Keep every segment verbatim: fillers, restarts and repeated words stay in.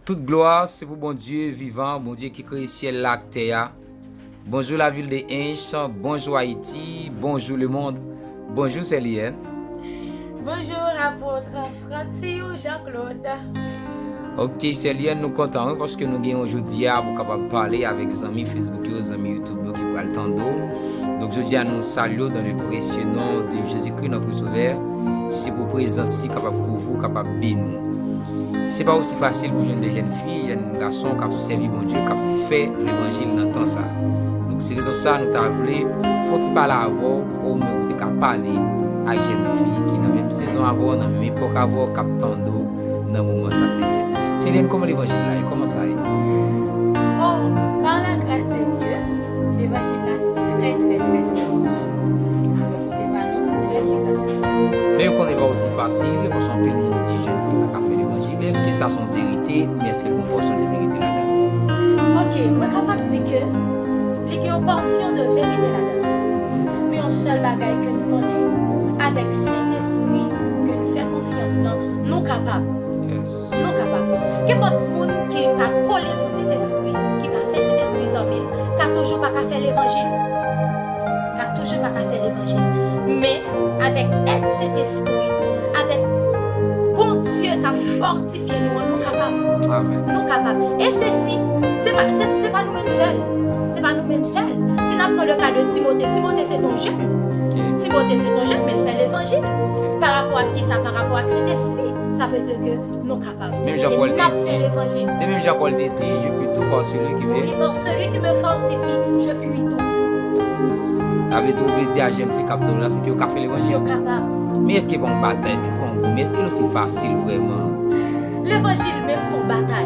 Tout glwa se pou Bondye vivan, Bondye ki kreye syèl la ak tè a. Bonjou lavil de Ench, bonjou Ayiti, bonjou lemonn, bonjou Sè Liyèn. Bonjou apot Frantzio Jean Claude. Ok, Sè Liyèn, nou kontan wi, paske nou gen yon jodi a pou kapab pale avèk zanmi Facebook yo, zanmi YouTube yo ki pral tande w. Donk jodi a nou salye w dans le précieux nom de Jésus-Christ notre Sauveur. Se pou prezans li kapab kouvri w, kapab beni w. Se pa osi fasil pou jwenn de jèn fi, jèn gason k ap sèvi Bondye, k ap fè levanjil nan tan sa. Donk se rezon sa nou ta vle fè yon ti pale avè w, ou menm ou te ka pale ak jèn fi ki nan menm sezon avè w, nan menm epòk avè w, k ap tande w nan moman sa, Sè Liyèn. Sè Liyèn, kòman levanjil la ye? Kòman sa ye? Oh, par la grâce de Dieu, levanjil la trè, trè, trè, trè byen. Te balans trè byen, gras a Dye. Men yo konnen pa osi fasil, paske anpil moun di jèn fi pa ka fè levanjil. Men èske sa se yon verite, oubyen èske gen yon pòsyon de verite ladan l? Ok, mwen kapab di ke li gen yon pòsyon de verite ladan l. Men yon sèl bagay ke n konnen, avèk Sentespri ke n fè konfyans lan, nou kapab. Yes. Nou kapab. Kenpòt moun ki pa kole sou Sentespri, ki pa fè Sentespri zanmi l, ka toujou pa ka fè levanjil. Ka toujou pa ka fè levanjil. Men, avèk èd Sentespri, avèk Bondye k ap fòtifye nou an, nou kapab. Amèn. Nou kapab. E sesi, se pa, se, se pa nou menm sèl. Se pa nou menm sèl. Si n ap pran le ka de Timote, Timote se t on jèn. Ok. Timote se t on jèn, men l fè levanjil. Ok. Pa rapò ak kisa? Pa rapò ak Sentespri. Sa vle di ke nou kapab. Menm jan Pòl te di, se menm jan Pòl te di, je puis tout par celui qui me... Oui, par celui qui me fortifie, je puis tout. Yes. Sa vle di, ou vle di a jèn fi k ap tande w la, se ke yo ka fè levanjil. Yo kapab. Men èske pa yon batay, èske se pa yon goumen, èske l osi fasil vrèman? Levanjil menm se yon batay.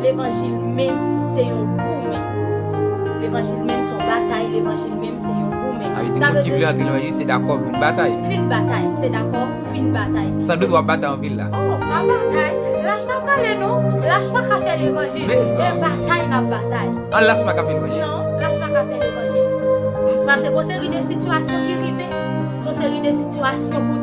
Levanjil menm se yon goumen. Levanjil menm se yon batay, levanjil menm se yon goumen. Sa vle di moun ki vle antre nan levanjil, se dakò vin batay. Vin batay, se dakò vin batay. Sandout w ap batay anpil la. Oh, pa batay. Lach pa prale non. Lach pa ka fè levanjil. Se batay n ap batay. An lach pa ka fè levanjil. Non, lach pa ka fè levanjil. Paske gon seri de sitiyasyon ki rive. Gon seri de sitiyasyon pou,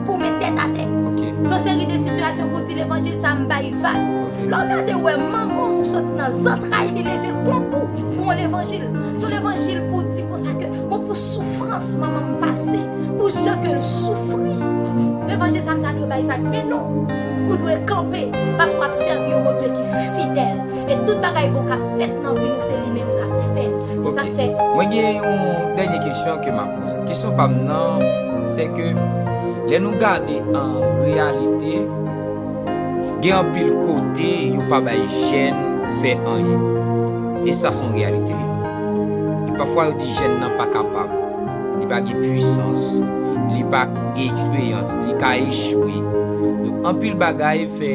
pou met tèt atè. Ok. Gon seri de sitiyasyon pou di levanjil sa m bay vag. Ok. Lè w gade w wè manman w soti nan zantray li leve kont ou pou yon levanjil. Se yon levanjil pou di konsa ke bon pou soufrans manman m pase, pou jan ke l soufri. Mhm. Levanjil sa m ta dwe bay vag, men non. Ou dwe kanpe, paske w ap sèvi yon Bondye ki fidèl. E tout bagay bon k ap fèt nan vi nou, se li menm k ap fè. Se sa k fè. Ok. Mwen gen yon dènye kesyon ke m ap poze. Kesyon pa m nan, se ke lè nou gade an reyalite, gen anpil kote yo pa bay jèn fè anyen. E sa se yon reyalite. E pafwa yo di jèn nan pa kapab. Li pa gen pwisans. Li pa gen eksperyans. Li ka echwe. Donk, anpil bagay fè,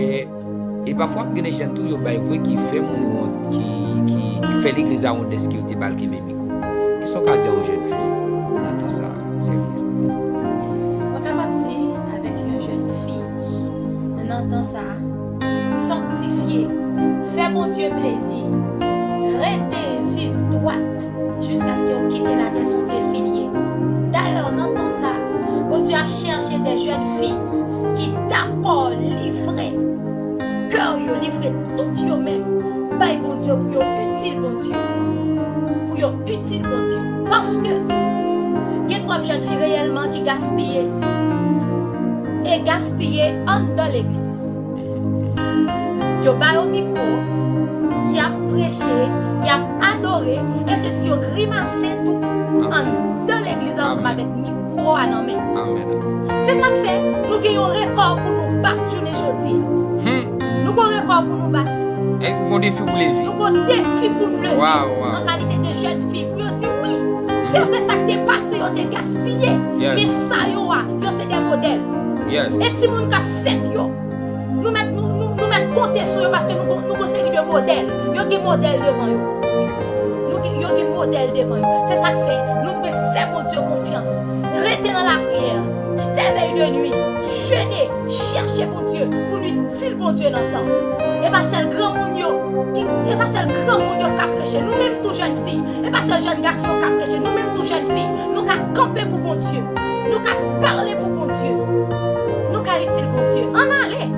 e pafwa gen de jèn tou yo bay vre ki fè moun wont, ki, ki, ki fè legliz la wont dèske yo te ba l kenbe mikwo. Kisa w ka di a yon jèn fi nan tan sa a, Sè Liyèn? Mwen kapab di avèk yon jèn fi nan tan sa a, sanktifye, fè Bondye plezi, rete viv dwat jiskaske w kite latè sou pye filiye. Dayè, nan tan sa a, Bondye ap chèche de jèn fi ki dakò livre kè yo, livre tout yo menm bay Bondye pou yo itil Bondye. Pou yo itil Bondye. Paske gen twòp jèn fi reyèlman ki gaspiye. E gaspiye anndan legliz. Yo ba yo mikwo, y ap preche, y ap adore, e sesi yo grimase tou anndan legliz ansanm avèk mikwo a nan men. Amèn. Se sa k fè nou gen yon rekò pou nou bat jounen jodi. Hmm. Nou gen yon rekò pou nou bat. E nou gen yon defi pou leve. Nou gen yon defi pou n leve. Waw, waw. An kalite de jèn fi, pou yo di wi. Se vre sa k te pase, yo te gaspiye. Yes. Men sa yo a, yo se de modèl. Yes. E timoun k ap fèt yo. Nou mèt, nou, nou, nou mèt konte sou yo paske nou, nou gen yon seri de modèl. Yo gen modèl devan yo. Nou gen, yo gen modèl devan yo. Se sa k fè nou dwe fè Bondye konfyans. Rete nan lapriyè. Fèvèy de nwi. Jene. Chèche Bondye pou nou itil Bondye nan tan. E pa sèl granmoun yo ki, e pa sèl granmoun yo k ap preche. Nou menm tou jèn fi. E pa sèl jèn gason yo k ap preche. Nou menm tou jèn fi. Nou ka kanpe pou Bondye. Nou ka pale pou Bondye. Nou ka itil Bondye. Ann ale.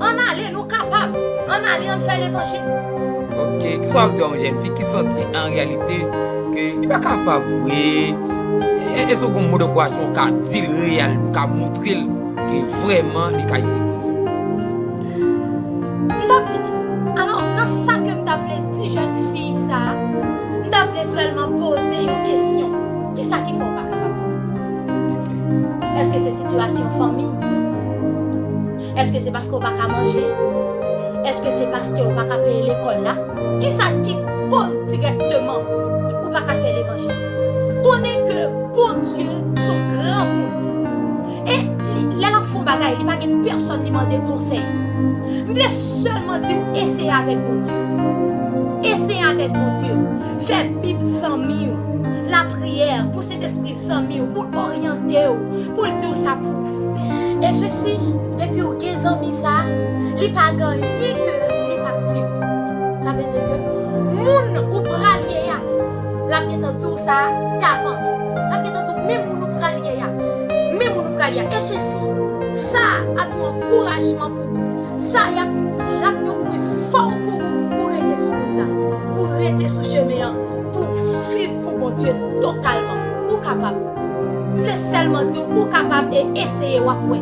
Ann ale. Nou kapab. Ann ale, ann fè levanjil. Ok, kisa w ap di a yon jèn fi ki santi an reyalite ke li pa kapab vre? E, e, èske w gen yon mo de ankourajman w ka di l reyèl, ou ka montre l ke vrèman li ka itilize Bondye? M t ap, alò, nan sa ke m t ap vle di jèn fi sa a, m t ap vle sèlman poze yon kesyon. Kisa ki fè w pa kapab? Èske se sitiyasyon fanmi? Èske se paske w pa ka manje? Èske se paske w pa ka peye lekòl la? Kisa ki koz dirèkteman ou pa ka fè levanjil? Konnen ke Bondye se yon gran moun. E li, lè l ap fè yon bagay, li pa gen pèsòn li mande konsèy. M vle sèlman di w eseye avèk Bondye. Eseye avèk Bondye. Fè Bib zanmi w. Lapriyè pou Sentespri zanmi w, pou l oryante w, pou l di w sa pou w fè. E sesi, depi w gen zanmi sa, li pa gen anyen ke li p ap di w. Sa vle di ke moun ou pral ye a, l ap gentan di w sa davans. L ap gentan di w men moun ou pral ye a, men moun ou pral ye a. E sesi, sa ap yon ankourajman pou ou. Sa y ap, l ap yon pwen fò pou ou, pou rete sou wout la, pou rete sou chemen an, pou viv pou Bondye totalman. Ou kapab. M vle sèlman di w, ou kapab e eseye w ap wè.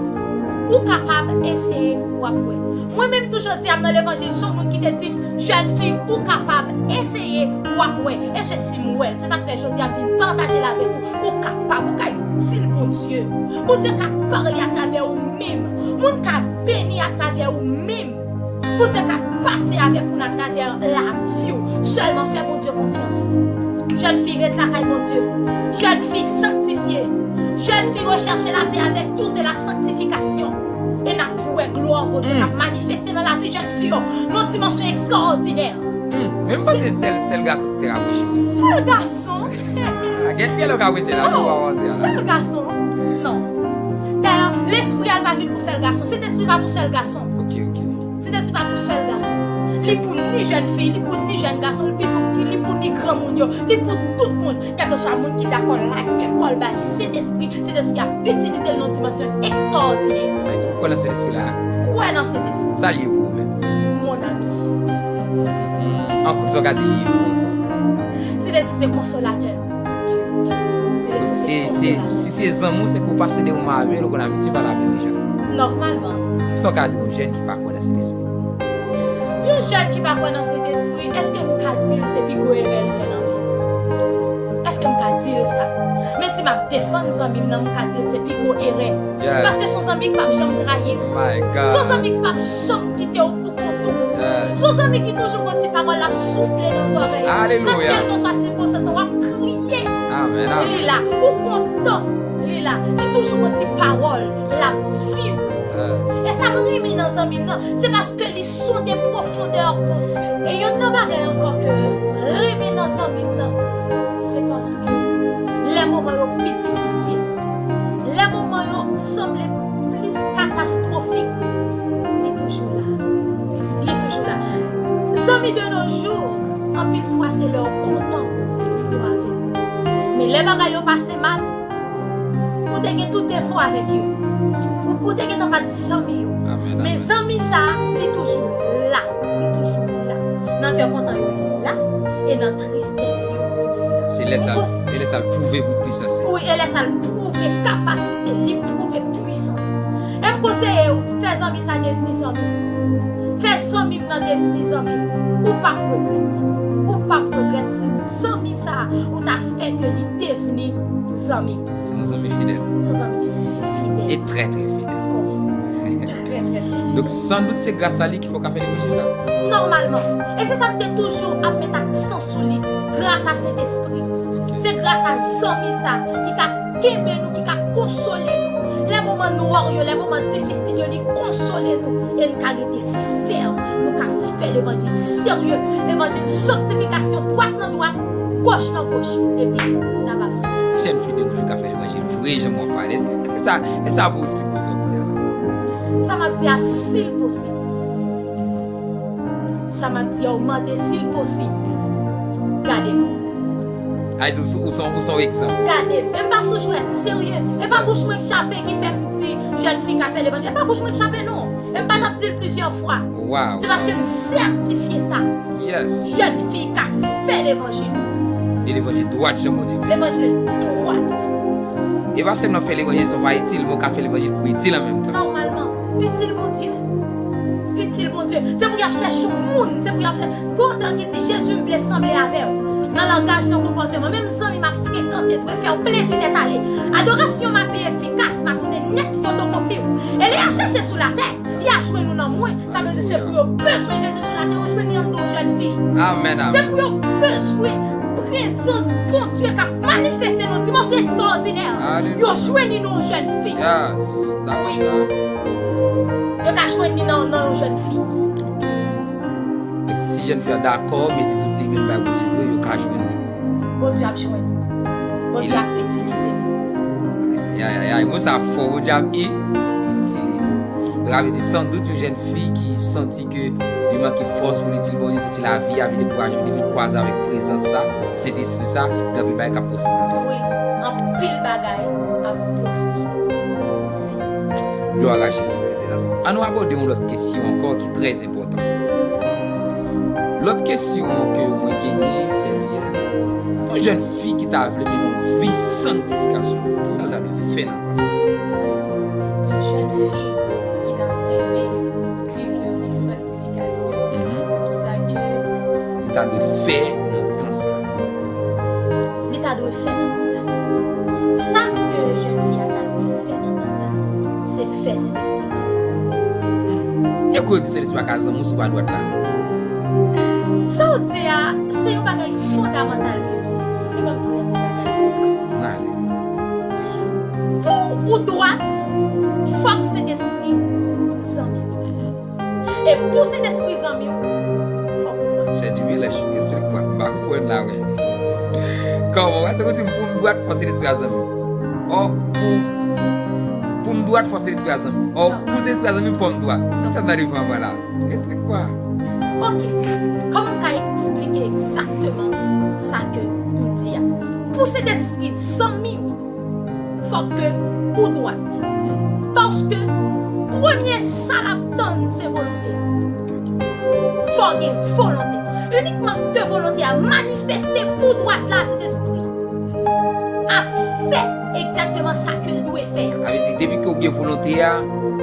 Ou kapab eseye w ap wè. Mwen menm tou jodi a m nan levanjil, se yon moun ki te di m, jèn fi, ou kapab eseye w ap wè. E se si m wè l. Se sa k fè jodi a m vin pataje l avèk ou. Ou kapab, ou ka itil Bondye. Bondye ka pale atravè ou menm. Moun ka beni atravè ou menm. Bondye ka pase avèk moun atravè lavi w. Sèlman fè Bondye konfyans. Jèn fi, ret lakay Bondye. Jèn fi, sanktifye. Jèn fi, rechèche lapè avèk tou, se la sanktifikasyon. E n ap wè glwa Bondye k ap manifeste nan lavi jèn fi yo nan yon dimansyon ekstraòdinè. Hmm, men m panse sèl, sèl gason ki te ka preche. Sèl gason? A gen fi lè w ka preche la, pou w avanse la. Sèl gason? Non. Dayè, lespri a l pa vin pou sèl gason. Sentespri pa pou sèl gason. Ok, ok. Sentespri pa pou sèl gason. Li pou ni jèn fi, li pou ni jèn gason, li pou, li pou ni granmoun yo, li pou tout moun. Kèlkeswa moun ki dakò lage kò l bay Sentespri, Sentespri ap itilize l nan yon dimansyon ekstraòdinè. Mwen tou kwè nan Sentespri la. Kwè nan Sentespri. Sa l ye pou ou menm? Mon ami. An, sa w ka di li ye pou ou? Sentespri se konsolatè. Se, se, si se zanmi w, se ke w pase de moman avè l, ou konn abitye pale avè l deja. Nòmalman. Sa w ka di yon jèn ki pa kwè nan Sentespri? Yon jèn ki pa kwè nan Sentespri, èske m ka di l se pi gwo erè l fè nan vi l? Èske m ka di l sa? Men si m ap defann zanmi m nan, m ka di l se pi gwo erè. Paske se yon zanmi k p ap janm trayi w. Se yon zanmi k p ap janm kite w pou kont ou. Se yon zanmi ki toujou gon ti pawòl l ap soufle nan zòrèy ou. Nan kèlkeswa sikonstans lan, w ap kriye. Li la. Ou kontan, li la. Li toujou gon ti pawòl l ap di w. E sa m renmen nan zanmi m nan, se paske li sonde pwofondè Bondye. E yonn nan bagay ankò ke m renmen nan zanmi m nan, se paske lè moman yo pi difisil, lè moman yo sanble plis katastwofik, li toujou la. Li toujou la. Zanmi de nos jours, anpil fwa se lè w kontan yo avèk ou. Men lè bagay yo pase mal, ou te gen tout defo avèk yo. Ou, ou te gentan pa t zanmi yo. Men zanmi sa, li toujou la. Li toujou la. Nan kè kontan yo, li la. E nan tristès yo, li la. Se lè sa, e lè sa l pwouve pou pwisans li. Wi, e lè sa l pwouve kapasite, li pwouve pwisans. E m konseye w, fè zanmi sa devni zanmi. Fè zanmi m nan devni zanmi. Ou p ap regrèt. Ou p ap regrèt si zanmi sa, ou ta fè ke li devni zanmi. Se yon zanmi fidèl. Se yon zanmi fidèl. E trè, trè fidèl. Trè, trè fidèl. Donk, san dout, se gras a li ki fè w ka fè levanjil la. Nòmalman. E se sa m te toujou ap met aksan sou li. Gras a Sentespri. Se gras a zanmi sa ki ka kenbe nou, ki ka konsole nou. Lè moman nwa yo, lè moman difisil yo, li konsole nou. E nou ka rete fèm. Nou ka fè levanjil serye. Levanjil sanktifikasyon, dwat nan dwat, goch nan goch. Epi, n ap avanse. Jèn fi de nos jours ka fè levanjil vre, jan mwen pale. Èske, èske sa, e sa pou w sipoze ap di a la? Sa m ap di a, si l posib. Sa m ap di a, w mande si l posib. Gade m. Ay, ou, ou, ou, ou son egzanp. Gade m. E m pa sou jwèt, m serye. E pa bouch mwen k chape ki fè m di jèn fi ka fè levanjil. E pa bouch mwen k chape, non. E m pa t ap di l plizyè fwa. Wow. Se paske m sètifye sa. Yes. Jèn fi ka fè levanjil. E levanjil dwat jan Bondye vle. Levanjil dwat. E pa sèlman fè levanjil san pa itil, men w ka fè levanjil pou itil an menm tan. Nòmalman, itil Bondye. Itil Bondye. Se pou y ap chèche yon moun. Se pou y ap chèche. Gon otè ki di, Jezi, m vle sanble avè w. Nan langaj, nan konpòteman. Menm zanmi m ap frekante, dwe fè w plezi nèt ale. Adorasyon m ap pi efikas, m ap tounen nèt fotokopi w. E lè y ap chèche sou latè, y a jwenn ou nan mwen. Sa vle di se pou yo bezwen Jezi sou latè, yo jwenn li anndan yon jèn fi. Amen, Se amen. Pou yo bezwen prezans Bondye k ap manifeste nan dimansyon ekstraòdinè. Aleluya. Yo jwenn li nan yon jèn fi. Yes. Dakò sa. Yo ka jwenn li nan nan yon jèn fi. Donk, si jèn fi a dakò, mete tout li menm bay Bondye vre, yo ka jwenn li. Bondye ap jwenn. Bondye ap itilize. Ay, ay, ay, mo sa fò, Bondye ap i- itilize. Donk, sa vle di, san dout, yon jèn fi ki santi ke li manke fòs pou li di Bondye, santi lavi a vin dekouraje, depi l kwaze avèk prezans sa, Sentespri sa, gen anpil bagay k ap posib nan vi. Wi, anpil bagay ap posib. Glwa a Jezi Kris de Nazarèt. Ann nou abòde yon lòt kesyon ankò ki trè enpòtan. Lòt kesyon ke mwen genyen, se li a. Yon jèn fi ki ta vle mennen yon vi sanktifikasyon, kisa l ta dwe fè nan tan sa? Yon jèn fi ki ta vle viv yon vi sanktifikasyon, Mhm. kisa ke Li ta dwe fè nan tan sa. Li ta dwe fè nan tan sa. Sa ke jèn fi a ta dwe fè nan tan sa, se fè Sentespri sa. E kote Sentespri a ka zanmi w sou pa dwat la? Sa w di a, se yon bagay fondamantal ke li ye. E ban m di yon ti bagay pou ou. N ale. Pou ou dwat, fòk Sentespri zanmi w. E pou Sentespri zanmi w, fòk ou dwat. Sè di byen lè, esplike mwen. M pa konprann la, men. Kòman? Ou di m pou m dwat, fòk Sentespri a zanmi m. Ò, pou, pou m dwat, fòk Sentespri a zanmi m. Ò, pou Sentespri a zanmi m, fò m dwat. Kisa m ta dwe fè anvan la? Esplike mwen. Ok. Kòman m ka eksplike egzakteman sa ke m di a? Pou Sentespri zanmi w, fòk ke ou dwat. Paske premye sa l ap tann se volonte. Fò w gen volonte. Inikman de volonte a manifeste pou dwat la, Sentespri a fè egzakteman sa ke l dwe fè a. Sa vle di, depi ke w gen volonte a,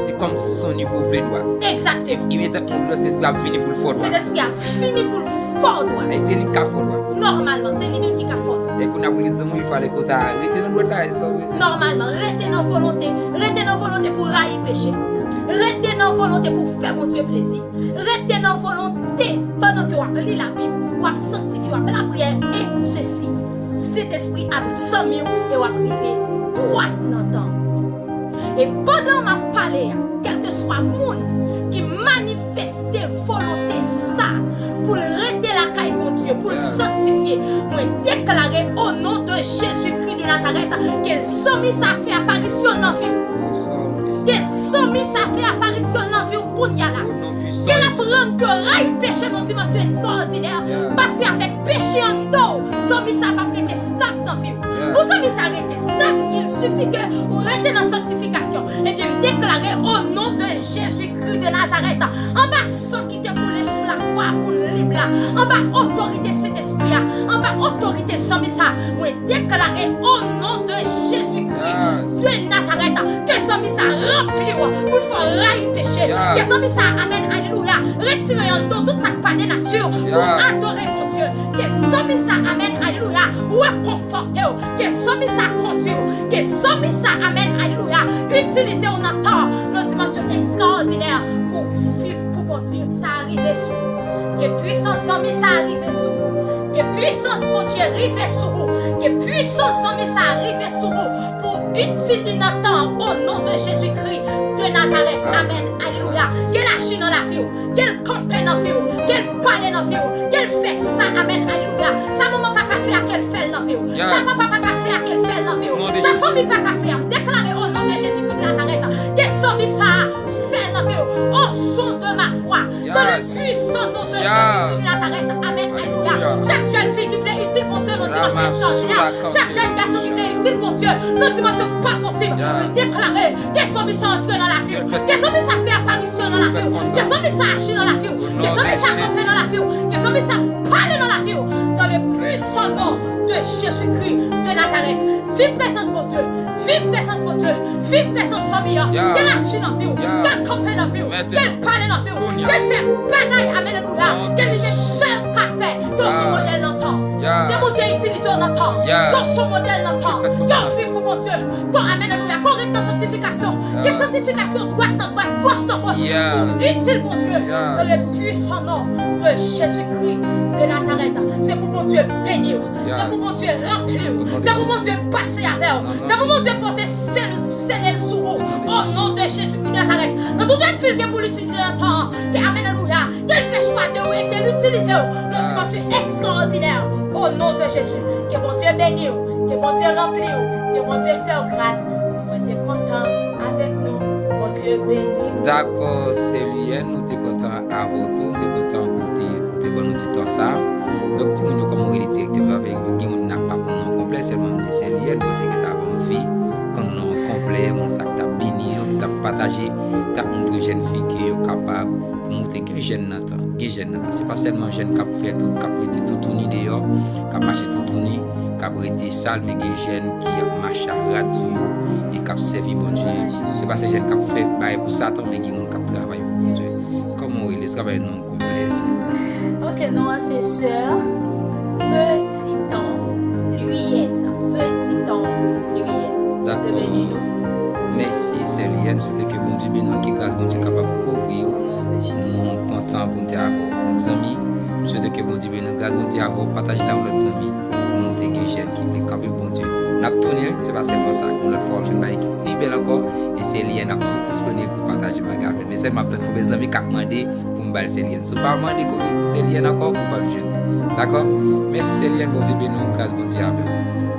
se kòm si se yon nivo ou vle dwat. Egzakteman. Imedyatman ou vle dwat, Sentespri ap vini pou l fè w dwat. Sentespri ap vini pou l fè w dwat. E se li k ka fè w dwat. Nòmalman, se li menm ki ka fè w dwat. E kounye a pou li di moun, il fallait ke w ta rete nan dwat la, e sa w vle di? Nòmalman, rete nan volonte. Rete nan volonte pou rayi peche. Rete nan volonte pou fè Bondye plezi. Rete nan volonte pandan ke w ap li Labib, w ap sanktifye, w ap lapriyè, e sesi. Sentespri ap zanmi w e w ap rive dwat nan tan. E pandan m ap pale a, kèlkeswa moun ki manifeste volonte sa pou l rete lakay Bondye, pou l sanktifye, mwen deklare o non de Jezikri de Nazarèt ke zanmi sa fè aparisyon nan vi w. Ke zanmi sa fè aparisyon nan vi w kounye a la. Ke l ap rann ke w rayi peche nan dimansyon ekstraòdinè. Paske avèk peche anndan w, zanmi sa p ap rete stab nan vi w. Pou zanmi sa rete stab, il sifi ke ou rete nan sanktifikasyon. Ebyen, m deklare o non de Jezikri de Nazarèt, anba san ki te koule sou lakwa pou n lib la, anba otorite Sentespri a, anba otorite zanmi sa, mwen deklare o non de Jezikri de Nazarèt, ke zanmi sa ranpli w pou l fè w rayi peche, ke zanmi sa, amèn, alelouya, retire anndan w tout sa k pa de nati pou adore Bondye, ke zanmi sa, amèn, alelouya, rekonfòte w, ke zanmi sa kondui w, ke zanmi sa, amèn, alelouya, itilize w nan tan, nan dimansyon ekstraòdinè pou w viv pou Bondye. Sa rive sou ou. Ke pwisans zanmi sa rive sou ou. Ke pwisans Bondye rive sou ou. Ke pwisans zanmi sa rive sou ou. Pou itil li nan tan o non de Jezikri de Nazarèt. Amèn. Alelouya. Ke l aji nan lavi w. Ke l kanpe nan vi w. Ke l pale nan vi w. Ke l fè sa. Amèn. Alelouya. Sa manman pa ka fè a, ke l fè l nan vi w. Sa papa pa ka fè a, ke l fè l nan vi w. Sa fanmi pa ka fè a. M deklare o non de Jezikri de Nazarèt. Ke zanmi sa fè nan vi w. Au son de ma voix. Dans le puissant nom de Jésus de Nazareth. Amen. Alelouya. Chak jèn fi ki vle itil Bondye nan dimansyon ekstraòdinè. Chak jèn gason ki vle itil Bondye, nan dimansyon pa posib. Mwen deklare, ke zanmi sa antre nan lavi w. Ke zanmi sa fè aparisyon nan lavi w. Ke zanmi sa aji nan lavi w. Ke zanmi sa kanpe nan lavi w. Ke zanmi sa pale nan lavi w. Dans le puissant nom de Jésus-Christ de Nazareth. Viv prezans Bondye. Viv prezans Bondye. Viv prezans zanmi an. Ke l aji nan vi w. Ke l kanpe nan vi w. Ke l pale nan vi w. Ke l fè bagay, alelouya. Ke li menm sèl ka fè. Ke w se modèl nan tan. Ke Bondye itilize w nan tan. Ke w se modèl nan tan. Ke w viv pou Bondye. Ke w, alelouya. Ke w ret nan sanktifikasyon. Ke sanktifikasyon dwat nan dwat, goch nan goch. Pou itil Bondye. Dans le puissant nom de Jésus-Christ de Nazareth. Se pou Bondye beni w. Se pou Bondye ranpli w. Se pou Bondye pase avè w. Se pou Bondye poze sèl, sèl sou ou. O non de Jezi de Nazareth. Nan tout jan fil gen pou l itilize nan tan an. Ke alelouya. Ke l fè chwa de ou e ke l itilize w nan dimansyon ekstraòdinè. O non de Jezi. Ke Bondye beni w. Ke Bondye ranpli w. Ke Bondye fè w gras. Mwen te kontan avèk nou. Bondye beni w. Dakò, Sè Liyèn, nou te kontan avè w tou. Nou te kontan pou te, pou te ban nou ti tan sa. Donk, timoun yo, kòman w rele direktèman avè yo? Gen moun n ap pa konn non konplè, sèlman m di Sè Liyèn, paske yo t ap anvi konn non konplè, moun sa k t ap beni yo, ki t ap pataje, k ap montre jèn fi ke yo kapab pou montre gen jèn nan tan, gen jèn nan tan. Se pa sèlman jèn k ap fè tout, k ap rete toutouni deyò, k ap mache toutouni, k ap rete sal, men gen jèn ki ap mache a rad sou yo e k ap sèvi Bondye. Se pa se jèn k ap fè bagay pou Satan, men gen moun k ap travay pou Bondye. Kòman w rele? Travay non konplè, silvouplè. Ok, non an se sè Petit Tan Liyèn. Petit Tan Liyèn. Dakò. Bondye beni nou. Mèsi, sè Liyèn. Swete ke Bondye beni w, ke gras Bondye kapab kouvri w. O non de Jezi. Nou kontan pou n te avè w. Donk, zanmi, m swete ke Bondye beni w. Gras Bondye avè w. Pataje l ak lòt zanmi pou nou te gen jèn ki vle kanpe pou Bondye. N ap tounen, se pa sèlman sa. Yon lòt fwa, w ap jwenn bay ekip pi bèl ankò. E sè Liyèn ap toujou disponib pou pataje bagay avè l. Men sèlman ap tann konbyen zanmi k ap mande pou m ba l sè Liyèn. Si w pa mande konbyen sè Liyèn ankò, ou p ap jwenn li. Dakò? Mèsi sè Liyèn, Bondye beni w, gras Bondye avè w.